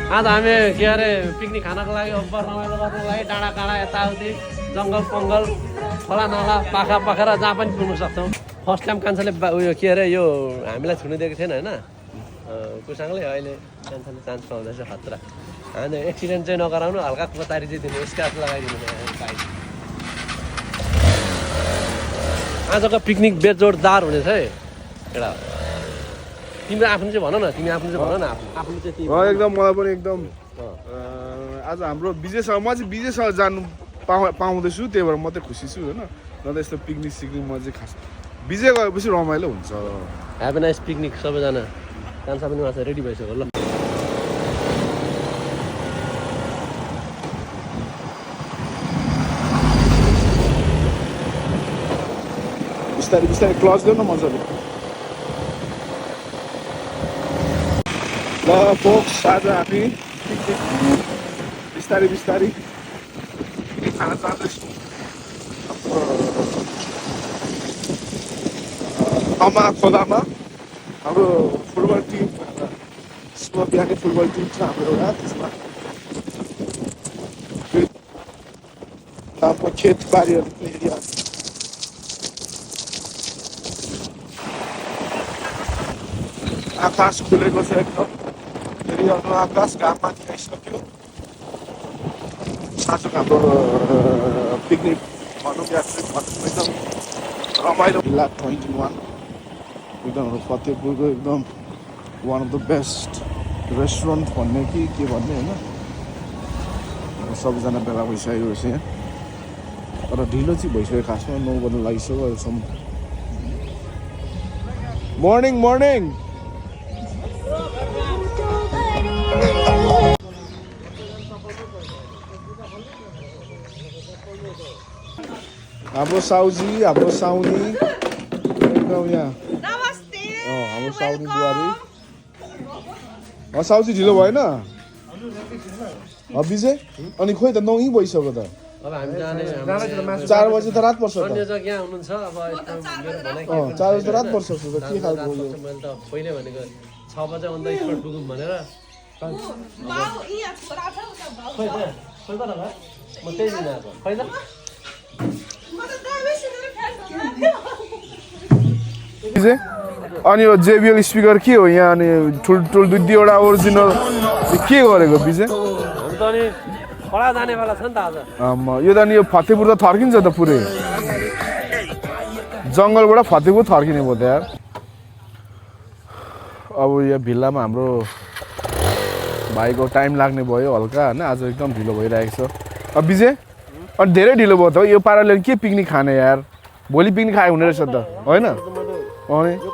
आज हामी के अरे पिकनिक खानको लागि अब्बर रमाइलो गर्नको लागि डाँडा काँडा यताउति जङ्गल पङ्गल खोला नाला पाखा पाखेर जहाँ पनि पुग्नु सक्छौँ। फर्स्ट टाइम कान्छाले उयो के अरे यो हामीलाई छुनु दिएको थिएन होइन कुसाङले अहिले कान्छाले चान्स पाउँदैछ खतरा। हामी एक्सिडेन्ट चाहिँ नगराउनु हल्का कोतारी चाहिँ दिनु स्क्राच लगाइदिनु बाइक। आजको पिकनिक बेजोडदार हुनेछ है एउटा। तिम्रो आफ्नो चाहिँ भन न, तिमी आफ्नो चाहिँ भन न, आफ्नो चाहिँ एकदम मलाई पनि एकदम आज हाम्रो विजयसँग म चाहिँ विजयसँग जानु पाउँदैछु त्यही भएर म चाहिँ खुसी छु होइन। न त यस्तो पिकनिक सिकनिक म चाहिँ खास विजय गएपछि रमाइलो हुन्छ। ह्याभ ए नाइस पिकनिक सबैजना। कान्छा पनि उहाँ रेडी भइसक्यो ल। बिस्तारै बिस्तारै क्लच देऊ न मजाले। ल फोक्स आज हामी बिस्तारै बिस्तारै खाना जाँदैछौँ अमा खोलामा। हाम्रो फुटबल टिम बिहानै फुटबल टिम छ हाम्रो एउटा, त्यसमा हाम्रो खेतबारीहरूको एरिया आकाश खुलेको छ एकदम फेरि आकाश घाममा आइसक्यो। आज हाम्रो पिकनिक भनौँ या ट्रिप भनौँ एकदम रमाइलो भिल्ला 21 एकदम फतेहपुरको एकदम one of the best restaurant भन्ने कि के भन्ने होइन। सबैजना भेला भइसकेको रहेछ यहाँ, तर ढिलो चाहिँ भइसक्यो खासमा 9 बज्नु लागिसक्यो अहिलेसम्म। मर्निङ मर्निङ हाम्रो साउजी हाम्रो साउनी एकदम यहाँ हाम्रो साउनी बुहारी। साउजी ढिलो भएन विजय? अनि खोइ त 9 भइसक्यो त। अब हामी जाने 4 बजी त रात पर्छ त। अन्य जग्गा हुनुहुन्छ अब 4 बजी त रात पर्छ त के खालको हो? मैले त पहिले भनेको 6 बजे अन द स्पट पुगौँ भनेर। म त्यही दिन आएको खै त। अनि यो जेबिएल स्पिकर के हो यहाँ? अनि ठुल्ठुल 2-2वटा ओरिजिनल के गरेको विजय? हामी त अनि खडा जानेवाला छ नि त आज। यो त अनि यो फतेहपुर त थर्किन्छ त पुरै जङ्गलबाट फतेहपुर थर्किने भयो त यार। अब यो भिल्लामा हाम्रो भाइको टाइम लाग्ने भयो हल्का होइन। आज एकदम ढिलो भइरहेको छ। अब विजय अनि धेरै ढिलो भयो त यो पाराले के पिकनिक खाने यार? भोलि पिकनिक खाए हुने रहेछ त होइन? अनि यो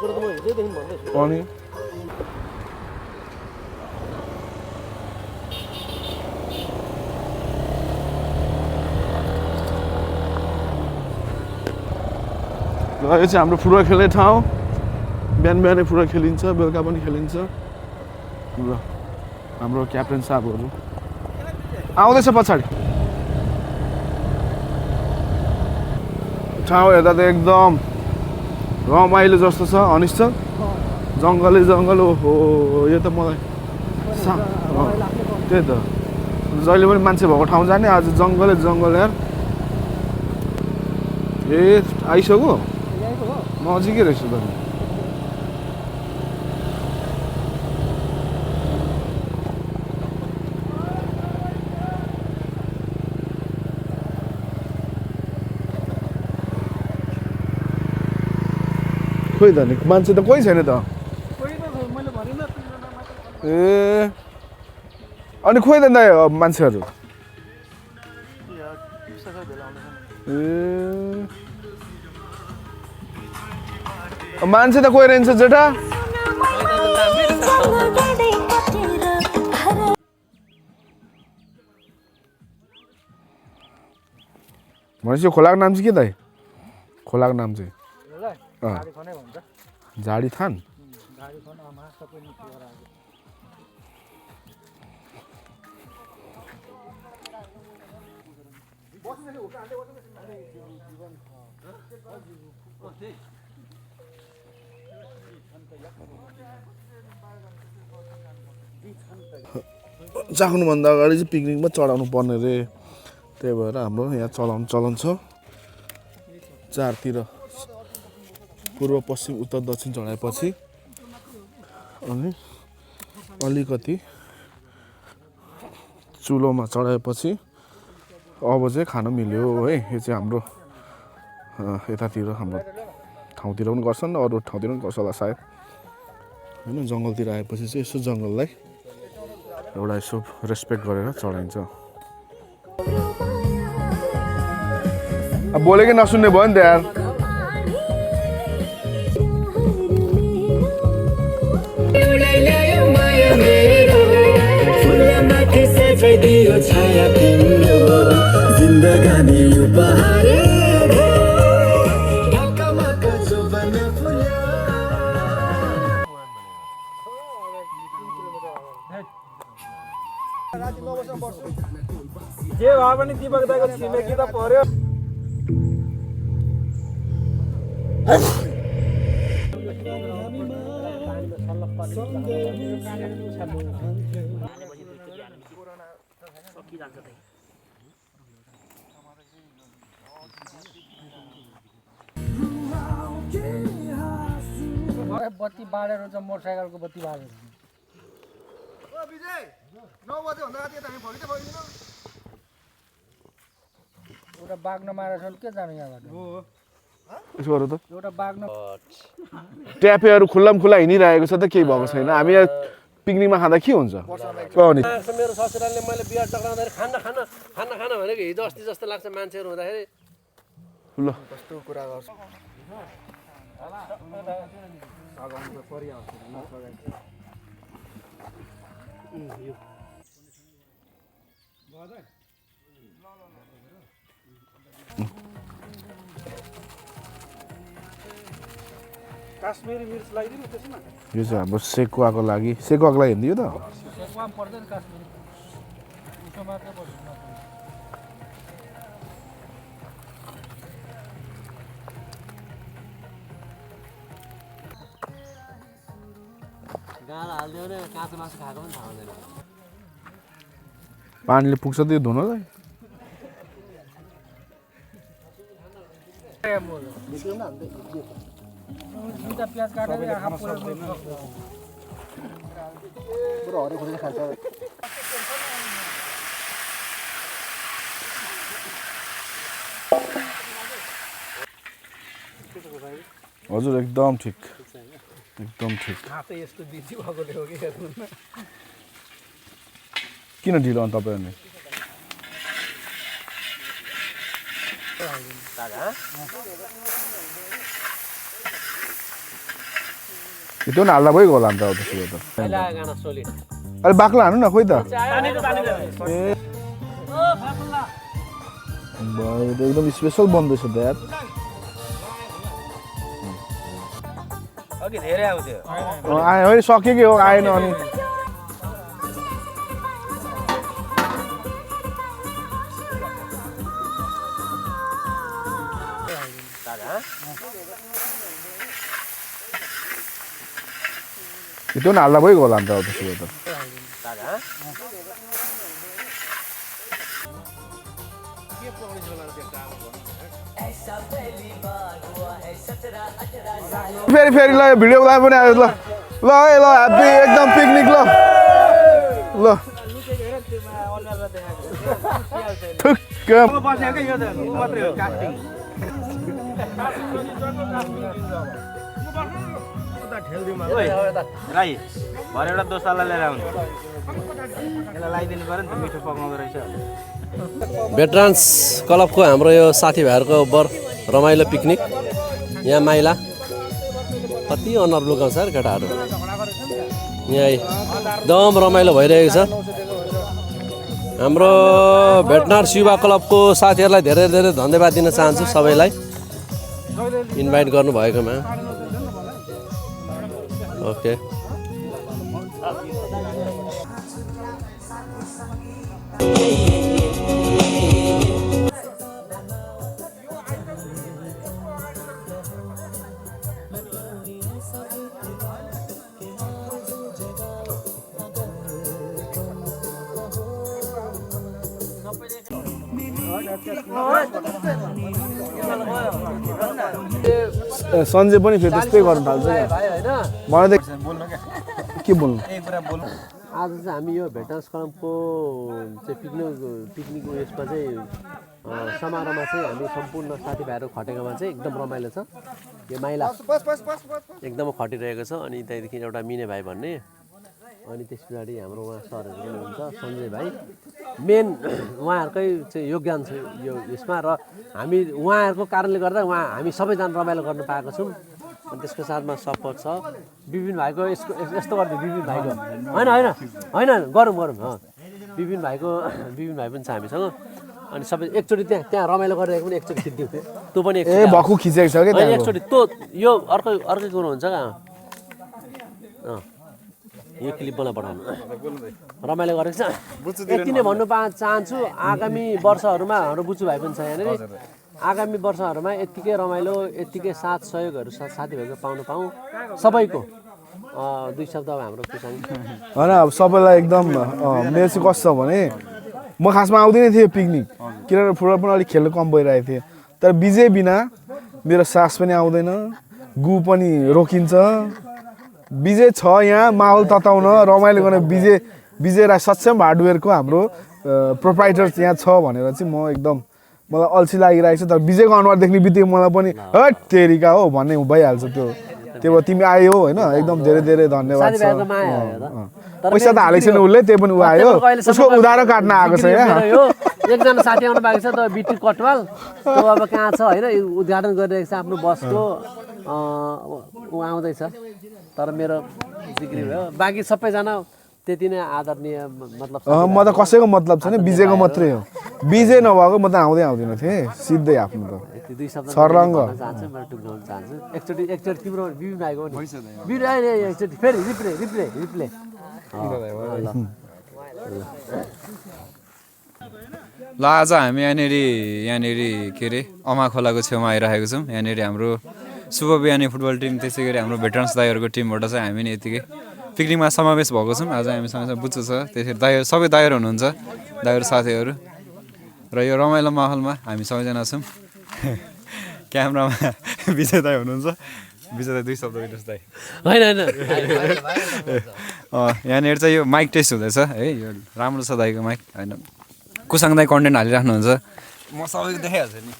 चाहिँ हाम्रो फुटबल खेल्ने ठाउँ। बिहान बिहानै फुटबल खेलिन्छ, बेलुका पनि खेलिन्छ। ल हाम्रो क्याप्टेन साहबहरू आउँदैछ पछाडि। ठाउँ हेर्दा त एकदम रमाइलो जस्तो छ अनिश्चल। जङ्गलै जङ्गल हो यो त मलाई त्यही त जहिले पनि मान्छे भएको ठाउँ जाने आज जङ्गलै जङ्गल यार। ए आइसक्यो नजिकै रहेछ त। खोइ त नि मान्छे त कोही छैन त। ए अनि खोइ त मान्छेहरू ए मान्छे त कोही रहन्छ जेठा। भनेपछि खोलाको नाम चाहिँ के दाइ? खोलाको नाम चाहिँ झाडी थान। चाख्नुभन्दा अगाडि चाहिँ पिकनिकमा चढाउनु पर्ने रे त्यही भएर हाम्रो यहाँ चलाउनु चलन छ चारतिर पूर्व पश्चिम उत्तर दक्षिण चढाएपछि अनि अलिकति चुलोमा चढाएपछि अब चाहिँ खान मिल्यो है यो चाहिँ हाम्रो यतातिर हाम्रो ठाउँतिर पनि गर्छन् अरू ठाउँतिर पनि गर्छ होला सायद होइन जङ्गलतिर आएपछि चाहिँ यसो जङ्गललाई एउटा यसो रेस्पेक्ट गरेर चढाइन्छ अब बोलेकै नसुन्ने भयो नि त यार जे भए पनि दिपक दाइको छिमेकी त पर्यो बत्ती बालेर चाहिँ मोटरसाइकलको बत्ती बालेर एउटा बाघ नमारेर के जानु यहाँबाट यसो गर त एउटा बाघ न ट्यापेहरू खुल्ला हिँडिरहेको छ त केही भएको छैन हामी यहाँ पिकनिकमा खाँदा के हुन्छ अनि मेरो ससुराले मैले बिहा टक्राउँदाखेरि खाना खाना खाना खाना भनेको हिजो अस्ति जस्तो लाग्छ मान्छेहरू हुँदाखेरि ल कस्तो कुरा गर्छ काश्मिरी मिर्च लगाइदिनु त्यसमा यो चाहिँ हाम्रो सेकुवाको लागि सेकुवाको लागि हेर्नु यो त सेकुवा पर्दैन काश्मिरी उसो मात्रै पर्छ गाडा हालिदियो भने काँचो मासु खाएको पनि थाहा हुँदैन पानीले पुग्छ त यो धुनलाई दुईटा प्याज काटेर आँखा पोलेर हजुर एकदम ठिक एकदम ठिक यस्तो बिजी भएकोले हो कि हेर्नु न किन ढिलो अनि तपाईँहरूले त्यो पनि हाल्दा भइगयो होला अन्त त्यसो त गाना सोली अरे बाक्लो हान्नु न खोइ त एकदम स्पेसल बन्दैछ त यार अघि धेरै आउँथ्यो आयो होइन सकेकै हो आएन अनि त्यो पनि हाल्दा भइगयो होला अन्त त्यसो त फेरि फेरि ल भिडियो बनाए पनि आयो ल ल है ल ह्याप्पी एकदम पिकनिक ल ल ठुक्क बसेको यो त मात्रै हो कास्टिङ राई भरे एउटा दोसाला लिएर आउनु यसलाई लगाइदिनु पऱ्यो नि त मिठो पकाउँदो रहेछ भेटरान्स क्लबको हाम्रो यो साथीभाइहरूको बर रमाइलो पिकनिक यहाँ माइला कति अनुहार लुकाउँछ अरे केटाहरू यहाँ एकदम रमाइलो भइरहेको छ हाम्रो भेटनार युवा क्लबको साथीहरूलाई धेरै धेरै धन्यवाद दिन चाहन्छु सबैलाई इन्भाइट गर्नुभएकोमा ओके सञ्जय पनि फेरि त्यस्तै गर्न थाल्छ क्या भाइ होइन मलाई त के बोल्नु आज चाहिँ हामी यो भेटर्स क्लबको चाहिँ पिकनिक उयसमा चाहिँ समारोहमा चाहिँ हामी सम्पूर्ण साथीभाइहरू खटेकोमा चाहिँ एकदम रमाइलो छ यो माइला एकदम खटिरहेको छ अनि त्यहाँदेखि एउटा मिने भाइ भन्ने अनि त्यस पछाडि हाम्रो उहाँ सरहरू पनि हुन्छ सञ्जय भाइ मेन उहाँहरूकै चाहिँ योगदान छ यो यसमा र हामी उहाँहरूको कारणले गर्दा हामी सबैजना रमाइलो गर्न पाएको छौँ अनि त्यसको साथमा सपोर्ट छ विपिन भाइको यस्तो गरिदियो विपिन भाइको होइन गरौँ विपिन भाइ पनि छ हामीसँग अनि सबै एकचोटि त्यहाँ रमाइलो गरिरहेको पनि एकचोटि खिचिदिउँ त्यो पनि भक्कु खिचेको छ कि एकचोटि त्यो यो अर्कै कुरो हुन्छ क्या यो क्लिप मलाई पठाउनु रमाइलो गरेको छ यति नै भन्नु चाहन्छु आगामी वर्षहरूमा हाम्रो बुच्चु भाइ पनि छ यहाँनिर आगामी वर्षहरूमा यत्तिकै रमाइलो यत्तिकै साथ सहयोगहरू साथीभाइको पाउँ सबैको 2 शब्द अब हाम्रो कुसाङ होइन अब सबैलाई एकदम मेरो चाहिँ कस्तो छ भने म खासमा आउँदिनँ थिएँ पिकनिक किनभने फुटबल पनि अलिक खेल्नु कम भइरहेको थियो तर विजय बिना मेरो सास पनि आउँदैन गु पनि रोकिन्छ विजय छ यहाँ माहौल तताउन रमाइलो गर्न विजय राई सक्षम हार्डवेयरको हाम्रो प्रोप्राइटर यहाँ छ भनेर चाहिँ म एकदम मलाई अल्छी लागिरहेको छ तर विजयको अनुहार देख्ने बित्तिकै मलाई पनि हट तेरिका हो भन्ने भइहाल्छ त्यो तिमी आयो होइन एकदम धेरै धेरै धन्यवाद छ पैसा त हालेको छैन उसले त्यही पनि ऊ आयो उसको उधारो काट्न आएको छ यहाँ एकजना साथी आउनु भएको छ त बिटी कटवाल त्यो अब कहाँ छ होइन उद्घाटन गरिरहेको छ आफ्नो बसको ऊ आउँदैछ तर मेरो जिग्री भयो बाँकी सबैजना त्यति नै आदरणीय मतलब म त कसैको मतलब छैन विजयको मात्रै हो विजय नभएको म त आउँदैन थिएँ सिधै आफ्नो त 2 शब्द सररङ्ग चाहन्छु म टुक्राउन चाहन्छु एकचोटि तिम्रो बिबी भाइको एकचोटि फेरि रिप्ले ल आज हामी यहाँनिर के अरे अमा खोलाको छेउमा आइरहेको छौँ यहाँनिर हाम्रो शुभ बिहानी फुटबल टिम त्यसै गरी हाम्रो भेटरन्स दाइहरूको टिमबाट चाहिँ हामी नि यतिकै पिकनिकमा समावेश भएको छौँ आज हामी सँगसँगै बुच्चु छ त्यसरी दाइहरू सबै दाइहरू हुनुहुन्छ दाइहरू साथीहरू र यो रमाइलो माहौलमा हामी सबैजना छौँ क्यामेरामा विजय दाइ हुनुहुन्छ विजय दाइ 2 शब्द दिनुहोस् दाइ होइन यहाँनिर चाहिँ यो माइक टेस्ट हुँदैछ है यो राम्रो छ दाइको माइक होइन कुसाङ दाइ कन्टेन्ट हालिराख्नुहुन्छ म सबैको देखाइहाल्छु नि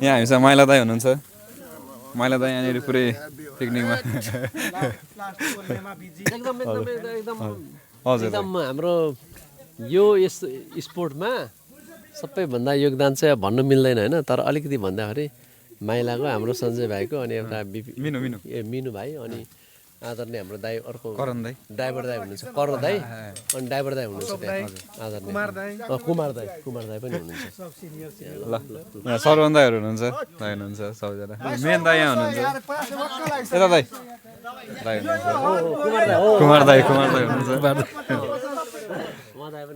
यहाँ हामीसँग माइला दाइ हुनुहुन्छ माइला दाइ यहाँनिर पुरै पिकनिकमा एकदम हाम्रो यो यस्तो स्पोर्टमा सबैभन्दा योगदान चाहिँ भन्नु मिल्दैन होइन तर अलिकति भन्दाखेरि माइलाको हाम्रो सञ्जय भाइको अनि एउटा मिनु भाइ अनि आदरणीय हाम्रो दाइ अर्को करण दाइ ड्राइभर दाइ हुनुहुन्छ करण दाइ अनि ड्राइभर दाइ हुनुहुन्छ आदरणीय कुमार दाइ पनि हुनुहुन्छ ल यहाँ सरवन दाइहरू हुनुहुन्छ दाइ हुनुहुन्छ सबैजना मेन दाइ यहाँ हुनुहुन्छ यता दाइ हुनुहुन्छ कुमार दाइ हुनुहुन्छ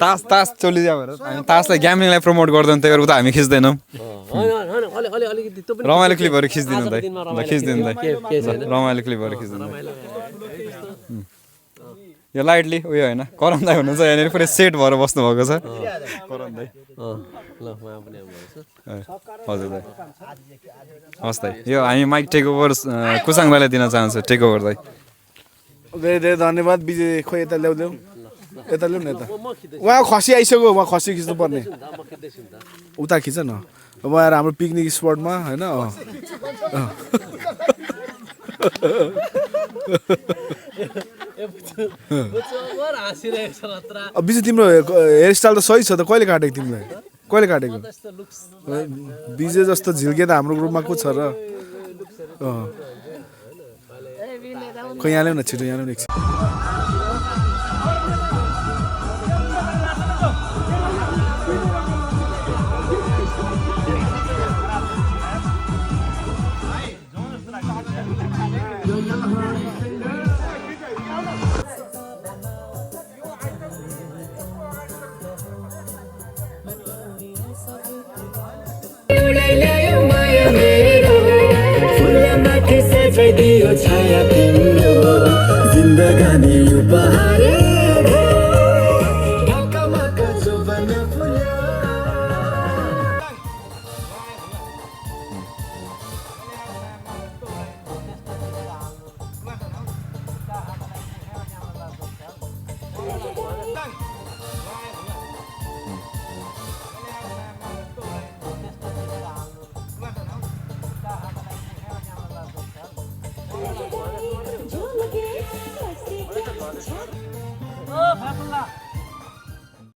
तास चोलिदियो भनेर हामी तासलाई ग्याम्लिङलाई प्रमोट गर्दैन त्यही भएर उता हामी खिच्दैनौँ रमाइलो क्लिपहरू खिचिदिनु दाइ खिचिदिनु दाइ रमाइलो क्लिपहरू खिचिदिनु यो लाइटली उयो होइन करम दाइ हुनुहुन्छ यहाँनिर पुरै सेट भएर बस्नुभएको छ करम दाइ हजुर दाइ हस् दाइ यो हामी माइक टेक ओभर कुसाङ दाइलाई दिन चाहन्छु टेक ओभर दाइ धेरै धेरै धन्यवाद विजय खोइ यता ल्याउ यता ल्याउ न यता उहाँ खसी आइसक्यो उहाँ खसी खिच्नु पर्ने उता खिच न अब आएर हाम्रो पिकनिक स्पटमा होइन विजय तिम्रो हेयरस्टाइल त सही छ त कहिले काटेको तिमीलाई कहिले काटेको विजय जस्तो झिल्के त हाम्रो ग्रुपमा को छ र खोइ यहाँ ल्याउ न छिटो यहाँ ल्याउ न सजाइदियो छाया तिम्रो जिन्दगानी उपहार